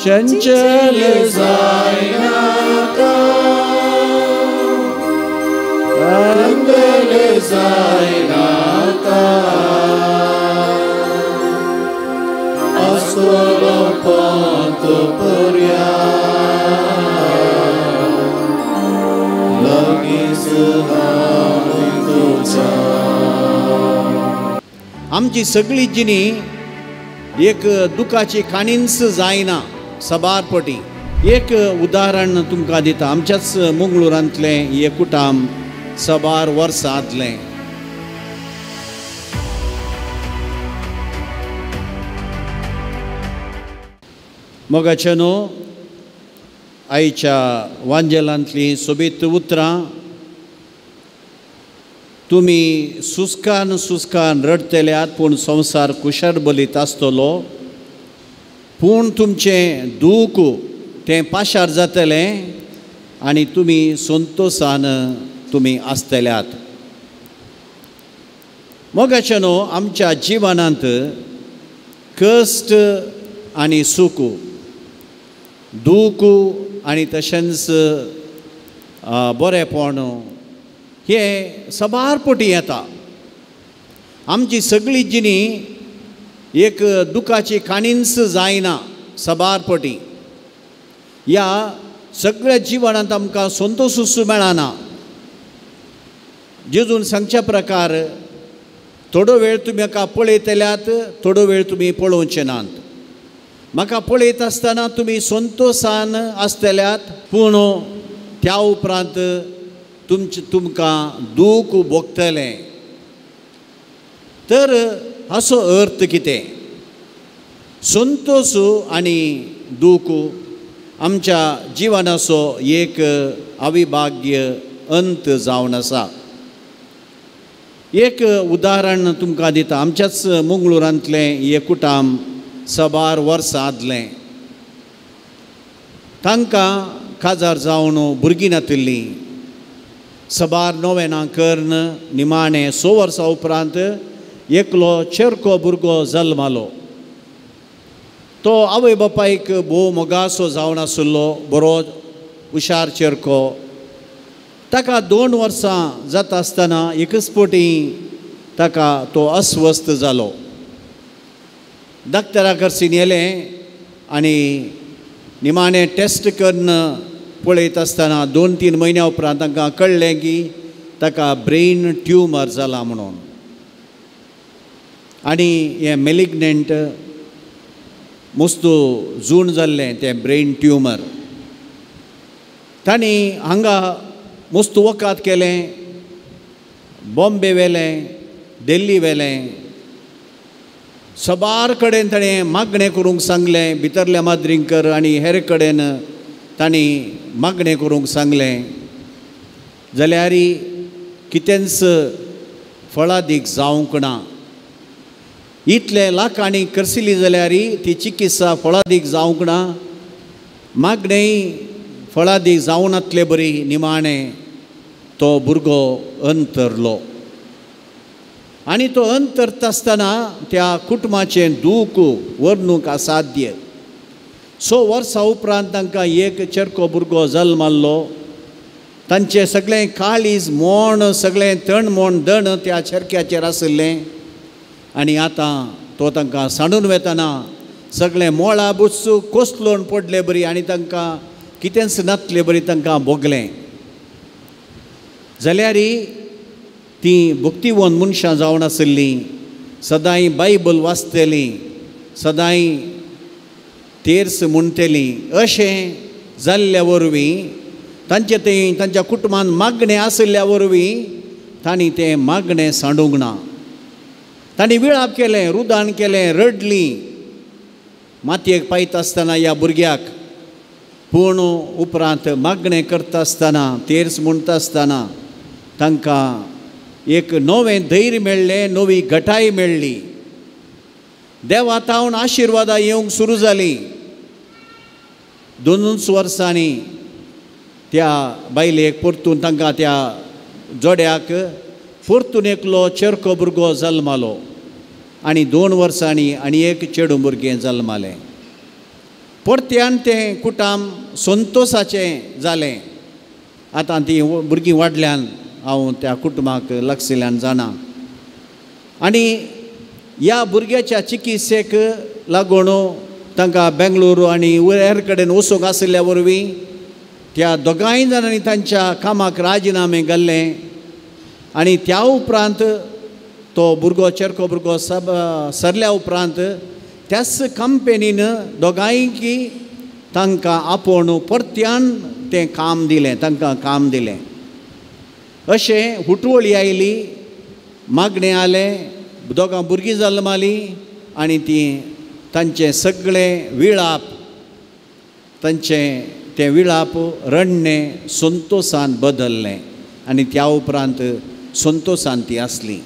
चंचल जायनाका, अंगल जायनाका, आसतलो पंत पर्या लागींच हांव तुजा. आमची सगळी जिणी एक दुखाची काणीच जायना सबार पटी. एक उदाहरण तुमकां दिता. आमच्याच मंगळुरांतलें एक कुटाम सबार वर्सांतलें. मोगाचे न्हू, आयच्या वांजेलांतलीं सोबीत उतरां तुमी सुस्कान सुस्कान रडटल्यात पूण संवसार कुशळ बलीत आसतलो, पूण तुमचें दूख तें पाशार जातलें आनी तुमी संतोशान तुमी आसतल्यात. मोगाचे न्हू, आमच्या जिवनांत कश्ट आनी सूख, दूख आनी तशेंच बरेपण हे सबार पटी येता. आमची सगळी जिणी एक दुखाची काणीच जायना सबार पटी. ह्या सगळ्या जिवनांत आमकां संतोशूच मेळना. जेजून सांगच्या प्रकार थोडो वेळ तुमी म्हाका पळयतल्यात, थोडो वेळ तुमी पळोवचे नात. म्हाका पळयत आसतना तुमी संतोशान आसतल्यात, पूण त्या उपरांत तुमकां दूख भोगतलें. तर हाचो अर्थ कितें? संतोश आनी दूख आमच्या जिवनाचो एक अविभाग्य अंत जावन आसा. एक उदाहरण तुमकां दिता. आमच्याच मंगळुरांतलें एक कुटाम सबार वर्सांतलें. तांकां काजार जावन भुरगीं नातिल्लीं. सबार नोवेनां करून निमाणें 6 वर्सां उपरांत एकलो चेरको भुरगो जल्मालो. तो आवय बापायक भोव मोगासो जावन आशिल्लो, बरो हुशार चेरको. ताका 2 वर्सां जाता आसतना एकच पटी ताका तो अस्वस्थ जालो. डाक्टरा कडसून येलें आनी निमाणें टेस्ट करून पळयत आसतना 2-3 म्हयन्या उपरांत तांकां कळ्ळें की ताका ब्रेन ट्युमर जाला म्हणून, आनी हें मेलिग्नंट मस्तू जून जाल्लें तें ब्रेन ट्युमर. तांणी हांगा मस्तू वखद केलें, बॉम्बे व्हेलें, दिल्ली व्हेलें, सबार कडेन ताणें मागणें करूंक सांगलें. भितरल्या माद्रींकर आनी हेर कडेन तांणी मागणें करूंक सांगलें, जाल्यार कितेंच फळादीक जावंक ना. इतले लाखांनी करसिली जाल्यार ती चिकित्सा फळादीक जावंक ना, मागणेंय फळादीक जावनातले बरी निमाणें तो भुरगो अंतरलो. आनी तो अंतरता आसतना त्या कुटुंबाचें दूख वर्णूंक असाध्य. 6 वर्सां उपरांत तांकां एक चेरको भुरगो जल्माल्लो. तांचें सगळें काळीज मोण, सगळें तण मोण दण त्या चेरक्याचेर आशिल्लें. आनी आतां तो तांकां सांडून वेतना सगळें मोळा बुच्चू कोसलोन पडले बरी आनी तांकां कितेंच नातले बरी तांकां भोगलें. जाल्यार तीं भक्तिवंत मनशां जावन आशिल्लीं, सदांय बायबल वाचतलीं, सदांय तेर्स म्हणटलीं. अशें जाल्ल्या वरवीं तांचे थंय तांच्या कुटुंबान मागणें आशिल्ल्या वरवीं तांणी तें मागणें सांडूंक ना. तांणी विळाप केलें, रुदान केलें, रडलीं मातयेक पायता आसतना ह्या भुरग्याक. पूण उपरांत मागणें करता आसतना, तेर्स म्हणटा आसतना तांकां एक नवें धैर्य मेळ्ळें, नवी घटाय मेळ्ळी. देवा तावन आशिर्वादां येवंक सुरू जालीं. 2 वर्सांनी त्या बायलेक परतून तांकां त्या जोड्याक परतून एकलो चेरको भुरगो जल्मालो आनी 2 वर्सांनी आनी एक चेडूं भुरगें जल्मालें. परत्यान तें कुटाम संतोसाचें जालें. आतां तीं भुरगीं वाडल्यान हांव त्या कुटुंबाक लागशिल्ल्यान जाणा. आनी ह्या भुरग्याच्या चिकित्सेक लागून तांकां बेंगलोर आनी हेर कडेन वचूंक आशिल्ल्या वरवीं त्या दोगांय जाणांनी तांच्या कामाक राजिनामे घाल्ले. आनी त्या उपरांत तो भुरगो चेरको भुरगो सरल्या उपरांत त्याच कंपनीन दोगांयकी तांकां आपोवन परत्यान तें काम दिलें, तांकां काम दिलें. अशें हुटवळी आयली, मागणें आलें, दोगां भुरगीं जल्मालीं आनी तीं तांचें सगळें विळाप, तांचें तें विळाप रडणें संतोसान बदल्लें आनी त्या उपरांत संतोसान ती आसली.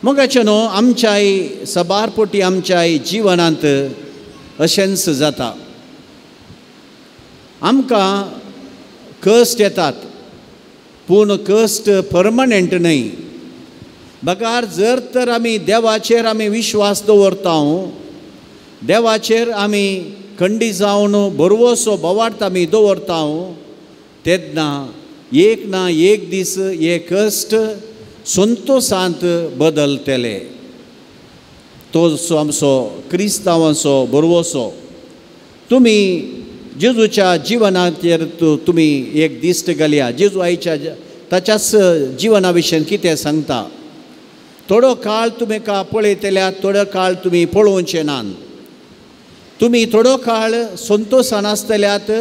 मोगाचें न्हू आमच्याय सबार पोटी आमच्याय जिवनांत अशेंच जाता. आमकां कश्ट येतात पूण कश्ट परमनंट न्हय. बगार जर तर आमी देवाचेर आमी विश्वास दवरता, देवाचेर आमी खंडी जावन बरवसो बोवार्थ आमी दवरता, तेन्ना एक ना एक दीस हे कश्ट संतोसांत बदलतले. तो आमचो क्रिस्तांवांचो बरवसो. तुमी जेजूच्या जिवनाचेर तुमी एक दिश्ट घालया. जेजू आयच्या ताच्याच जिवना विशयन कितें सांगता. थोडो काळ तुमी का पळयतल्या, थोडो काळ तुमी पळोवचे नात. तुमी थोडो काळ संतोसान आसतल्यात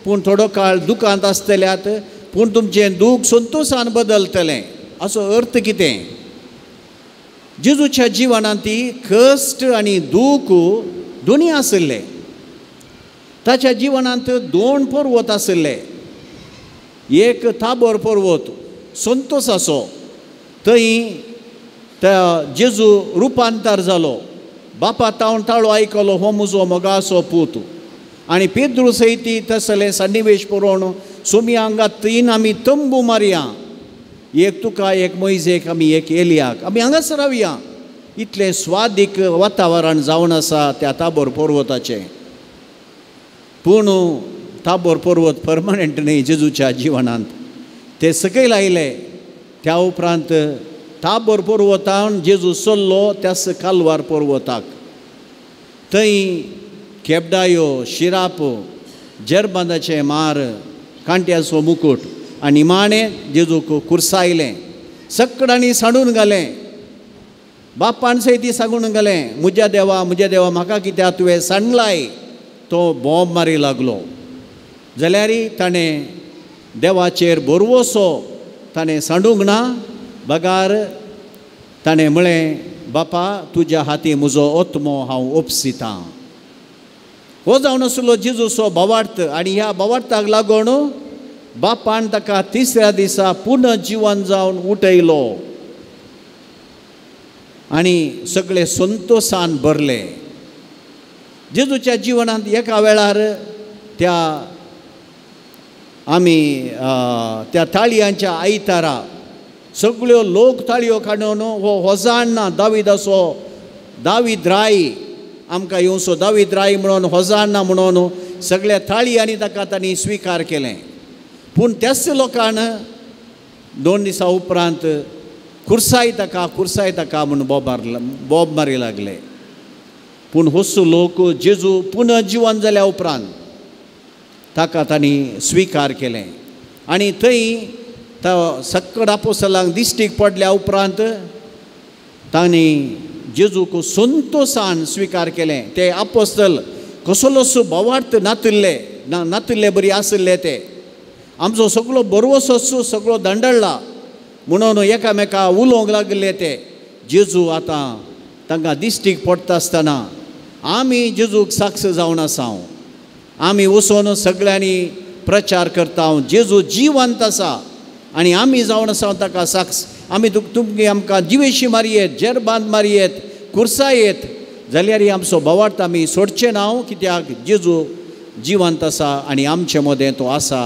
पूण थोडो काळ दुखांत आसतल्यात, पूण तुमचें दूख संतोसान बदलतलें. असो अर्थ कितें? जेजूच्या जिवनांत ती कश्ट आनी दूख दोनी आशिल्ले. ताच्या जिवनांत दोन पर्वत आशिल्ले. एक ताबोर पर्वत संतोसाचो, थंय त्या जेजू रुपांतर जालो. बापा तावन ताळो आयकलो, हो म्हजो मोगाचो पूत. आनी पेद्रू सयती तसले सन्निवेश पळोवन सोमी हांगा तीन आमी तंबू मारया, एक तुका, एक मोयजेक, आमी एक एलियाक, आमी हांगाच रावया. इतलें स्वादीक वातावरण जावन आसा त्या ताबोर पर्वताचें. पूण ताबोर पर्वत परमनंट न्हय जेजूच्या जिवनांत. ते सकयल आयले. त्या उपरांत ताबोर पर्वतान जेजू चल्लो त्याच कालवार पर्वताक. थंय केबडायो, शिराप, जेरबांदाचें मार, कांट्याचो मुकूट आनी माणें जेजूक कुर्सायलें. सकडांनी सांडून घालें. बापान सयती सांगून घालें, म्हज्या देवा म्हज्या देवा म्हाका कित्याक तुवें सांडलाय. तो बॉम्ब मारी लागलो. जाल्यार ताणें देवाचेर बरवसो ताणें सांडूंक ना, बगार ताणें म्हळें, बापा तुज्या हाती म्हजो आत्मो हांव ओपसितां. हो जावन आसलो जेजूचो भावार्थ. आनी ह्या भावार्थाक लागून बापान ताका तिसऱ्या दिसा पुनः जिवन जावन उठयलो आनी सगळे संतोसान भरले. जेजूच्या जिवनांत एका वेळार त्या आमी त्या ताळयांच्या आयतारा सगळ्यो लोक ताळयो काडून हो होजाण्णा दावीदाचो दावीद राय आमकां येवचो दावीद राय म्हणून होजाण्णा म्हणून सगळ्या ताळयांनी ताका तांणी स्विकार केलें. पूण त्याच लोकान 2 दिसां उपरांत कुर्साय ताका कुर्साय ताका म्हूण बोब मारी लागले. पूण होसो लोक जेजू पुनः जिवन जाल्या उपरांत ताका तांणी स्विकार केलें. आनी थंय सक्कड आपोसलांक दिश्टीक पडल्या उपरांत तांणी जेजूक संतोसान स्विकार केलें. ते आपोस्तल कसलोसो भावार्थ नातिल्ले नातिल्ले बरी आशिल्ले. ते आमचो सगळो बरवसो सगळो दंडळ्ळा म्हणून एकामेका उलोवंक लागले. ते जेजू आतां तांकां दिश्टीक पडटा आसतना आमी जेजूक साक्ष जावन आसा, आमी वचून सगळ्यांनी प्रचार करता, जेजू जिवंत आसा आनी आमी जावन आसा ताका साक्ष. आमी तुमगे आमकां जिवेशी मारयेत, जेरबांद मारयेत, कुर्सायेत जाल्यार आमचो भावार्थ आमी सोडचे ना, कित्याक जेजू जिवंत आसा आनी आमचे मदें तो आसा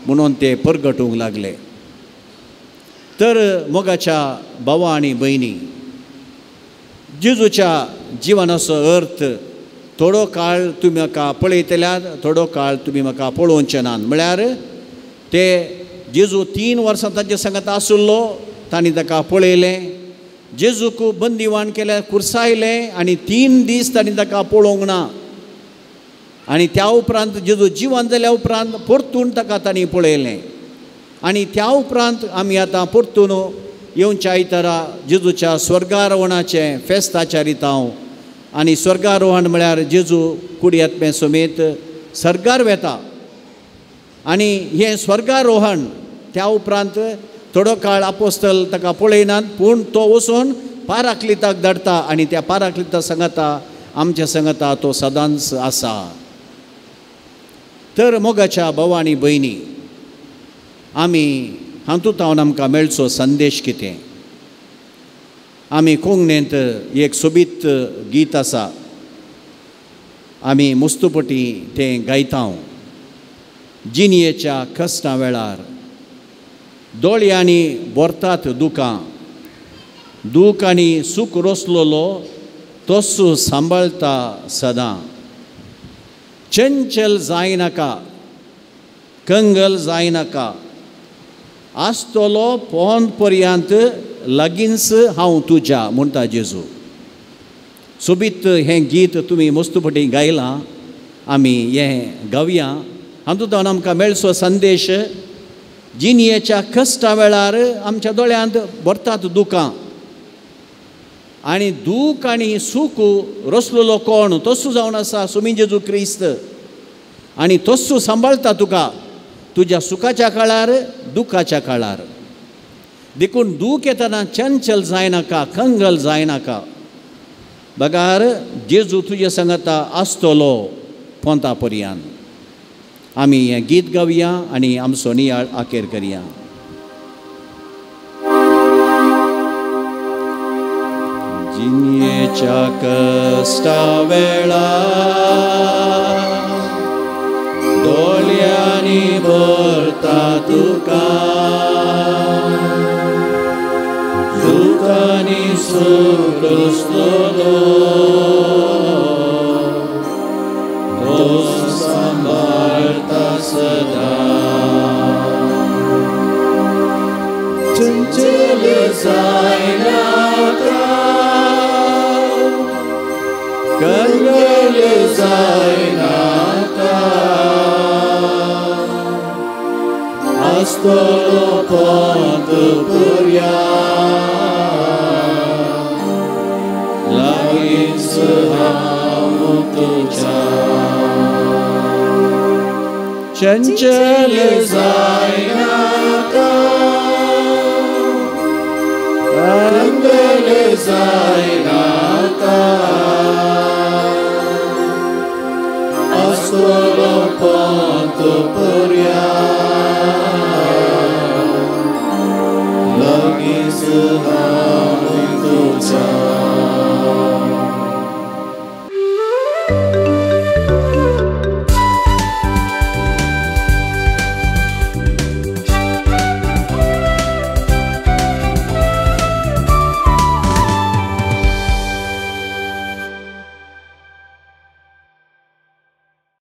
म्हणून ते परगटूंक लागले. तर मोगाच्या भावा आनी भयणी, जेजूच्या जिवनाचो अर्थ थोडो काळ तुमी म्हाका पळयतल्यात, थोडो काळ तुमी म्हाका पळोवचे नात. म्हळ्यार ते जेजू 3 वर्सां तांचे संगत आशिल्लो, तांणी ताका पळयलें, जेजूक बंदिवान केलें, कुर्सायलें आनी 3 दीस तांणी ताका पळोवंक ना. आनी त्या उपरांत जेजू जिवन जाल्या उपरांत परतून ताका तांणी पळयलें. आनी त्या उपरांत आमी आतां परतून येवच्या आयतारा जेजूच्या स्वर्गारोहणाचें फेस्त आचारिता. आनी स्वर्गारोहण म्हळ्यार जेजू कुडी आत्मे समेत सर्गार वेता. आनी हें स्वर्गारोहण त्या उपरांत थोडो काळ आपोस्तल ताका पळयनात, पूण तो वचून पाराक्लिताक धाडटा आनी त्या पाराक्लिता सांगता आमच्या सांगता तो सदांच आसा. तर मोगाच्या भाव आनी भयणी, आमी हातूंत आमकां मेळचो संदेश कितें? आमी कोंकणींत एक सोबीत गीत आसा, आमी मुस्तुपटी तें गायता. जिणयेच्या कश्टां वेळार दोळ्यांनी भरतात दुकां, दूख आनी सूख रोसलेलो तोस सांबाळटा सदां. चंचल जायनाका, कंगल जायनाका, आसतलो पोंद पर्यंत लागींच हांव तुज्या, म्हणटा जेजू. सोबीत हें गीत तुमी मस्तुपटी गायलां, आमी हें गावया. हातूंत आमकां मेळचो संदेश, जिणयेच्या कश्टा वेळार आमच्या दोळ्यांत भरतात दुकां, आनी दूख आनी सूख रसलेलो कोण तसो जावन आसा स्वामी जेजू क्रिस्त. आनी तसो सांबाळटा तुका तुज्या सुखाच्या काळार, दुखाच्या काळार. देखून दूख येतना चंचल जायनाका, कंगल जायनाका, बगार जेजू तुजे सांगता आसतलो पोंता पर्यंत. आमी हें गीत गावया आनी आमचो नियाळ आखेर करया. जिणयेच्या कश्टा वेळार दोळ्यांनी भरता तुका, दुखांनी सूख रोसलेलो तो सांबाळटा सदां. चंचल जायनाका, कंगल जायनाका, आसतलो पोंत पर्यंत लागींच हांव तुज्या. चंचल जायनाका, कंगल जायनाका,